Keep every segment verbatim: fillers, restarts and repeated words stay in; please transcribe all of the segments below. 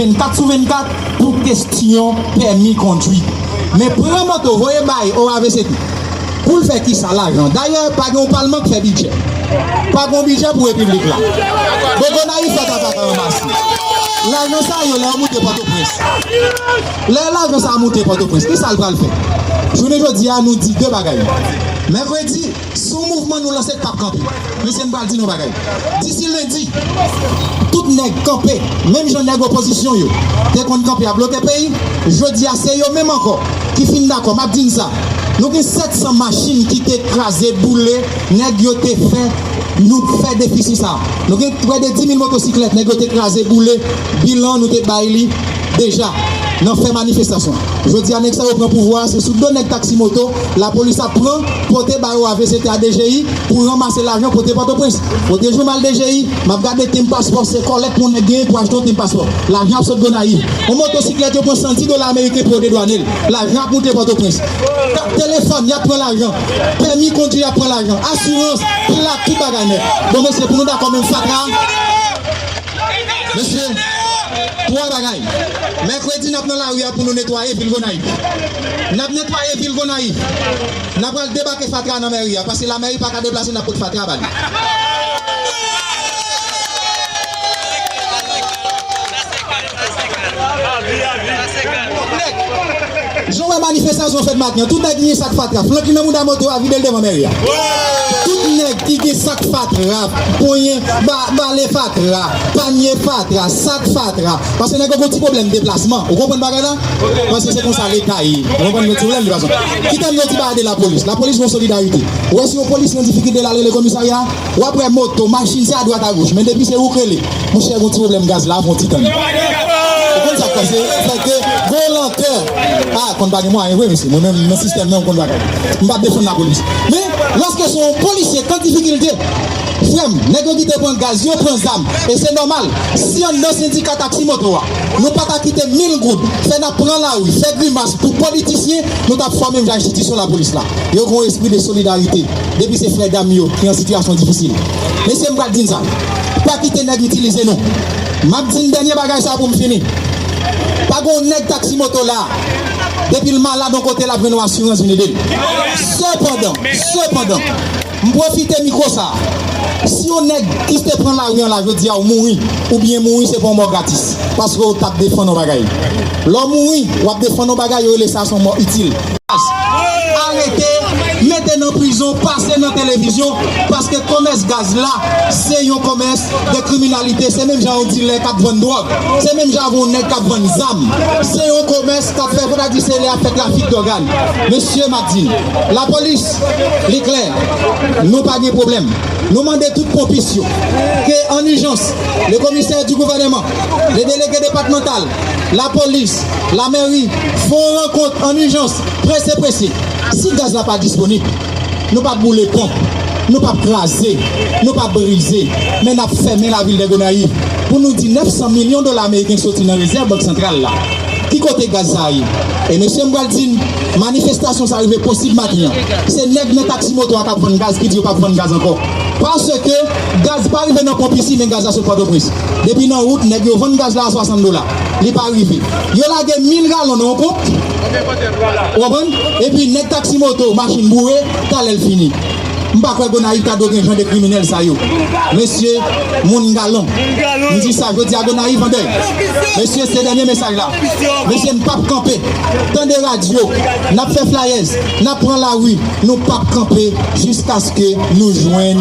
vennkat sou vennkat pou kesyon pèmi kondwi. Men pran moto, voye bay O A V C T. Pou l fè kisa lajan? Dayè, pa gen yon palman k fè bidjè. Pa gen yon bidjè pou repiblik la. Bon, Gonayiv fè tata pa ranmase. Lajan sa yo, lè yo moute Pòtoprens. Lè lajan sa a moute Pòtoprens, kisa l pral fè? Jounen jodi a, nou di de bagay. Mèkredi, si yon mouvman nou lanse k ap kanpe. Mesye, m pral di nou bagay. Disi lendi, tout nèg kanpe, menm jan nèg opozisyon yo te konn kanpe ap bloke peyi, jodi a se yo menm ankò ki fin dakò. M ap di n sa, nou gen sèt san machin ki te kraze, boule, nèg yo te fè, nou fè defisi sa. Nou gen prè de dis mil motosiklèt, nèg yo te kraze, boule, bilan nou te bay li deja nan fè manifestasyon. Jodi a, nèg sa yo pran pouvwa a, se sou do nèg taksi moto, lapolis ap pran, pote bay O A V C T a D G I pou ranmase lajan pote Pòtoprens. Pote jouman al D G I, m ap gade tenm paspò, se kòlèt pou nèg genyen pou achte yon tenm paspò. Lajan ap sot Gonayiv. Yon motosiklèt, yo pran san dis dola ameriken pou yo dedwane l. Lajan ap moute Pòtoprens. Kat telefòn, y ap pran lajan. Pèmi kondwi, y ap pran lajan. Asirans, plak, tout bagay nèt. Bon, mesye, pou nou dakò menm fatra. Mesye, twa bagay. Mèkredi, n ap nan lari a pou nou netwaye vil Gonayiv. N ap netwaye vil Gonayiv. N ap al debake fatra nan mèri a, paske lamèri pa ka deplase, n ap pot fatra ba li. Jan w wè manifestasyon fèt maten an, tout nèg ki gen sak fatra, flank li nan mouda moto a, vide l devan mèri a. Tout nèg ki gen sak fatra, ponyen, ba, bale fatra, panye fatra, sak fatra. Paske nèg yo gon ti pwoblèm deplasman. Ou konprann bagay la? Paske se konsa Leta ye. Ou konprann, gon ti pwoblèm deplasman. Kite m di yon ti bagay de lapolis. Lapolis gon solidarite. Ou wè si yon polisye an difikilte, l al rele komisarya, w ap wè moto, machin, se adwat agoch. Men depi se ou k rele, monchè, gon ti pwoblèm gaz la, fè yon ti tann. Ou konn sa k pase? Fè ke gon lantè. A, konn pa gen mwayen vre, mesye. Mwen menm, nan sistèm nan, m konn bagay. M p ap defann lapolis. Men, lòske se yon polisye k an difikilte, frè m, nèg yo kite pran gaz, yo pran zam. E se nòmal. Si anndan sendika taksi moto a, nou pa ta kite mil goud, fè n ap pran lari, fè grimas pou politisyen, nou t ap fò menm jan enstitisyon lapolis la. Yo gon espri de solidarite. Depi se frè dam yo ki an sitiyasyon difisil. Mesye, m pral di n sa. Pa kite nèg itilize nou. M ap di n dènye bagay sa pou m fini. Pa gon nèg taksi moto la. Depi l malad yon kote, l ap jwenn yon asirans vin ede l. Sepandan, sepandan, m pwofite mikwo sa. Si yon nèg ki te pran lari an la jodi a, ou mouri, oubyen mouri, se pa yon mò gratis. Paske w t ap defann yon bagay. Lè w mouri, w ap defann yon bagay, yo rele sa se yon mò itil. Arete, mete nan prizon, pase nan televizyon, paske komès gaz la, se yon komès de kriminalite, se menm jan yon dilè k ap vann dwòg, se menm jan yon nèg k ap vann zam, se yon komès k ap fè, fò ta di se lè ap fè trafik dògàn. Mesye, m ap di n, lapolis, li klè, nou pa gen pwoblèm. Nou mande tout ponpis yo ke an ijans, le komisè di gouvèneman, le delege depatmantal, lapolis, lamèri, fè yon rankont an ijans, prese, prese. Si gaz la pa disponib, nou p ap boule ponp, nou p ap kraze, nou p ap brize, men n ap fèmen lavil de Gonayiv pou nou di nèf san milyon dola ameriken soti nan rezèv Bank Santral la. Ki kote gaz sa a ye? E mesye, m pral di n, manifestasyon sa rive posib maten an. Se nèg nan taksi moto a k ap vann gaz ki di yo p ap vann gaz ankò. Paske gaz pa rive nan ponp isi, men gaz la sot Pòtoprens. Depi nan wout, nèg yo vann gaz la a swasant dola. Li pa rive. Yo lage mil galon nan yon ponp. Ou konprann? Epi nèg taksi moto, machin boure, talè l fini. M pa kwè Gonayiv ta dwe gen jan de kriminèl sa yo. Mesye, moun galon. M di sa, jodi a Gonayiv an dèy. Mesye, se dènye mesaj la. Mesye, n p ap kanpe. Tande radyo, n ap fè flyers, n ap pran lari, nou p ap kanpe jiskaske nou jwenn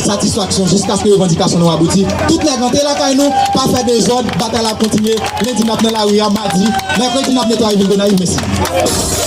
satisfaksyon, jiskaske revandikasyon nou abouti. Tout nèg rantre lakay nou, pa fè dezòd, batay la ap kontinye. Lendi n ap nan lari a, madi, mèkredi n ap netwaye vil Gonayiv. Mèsi.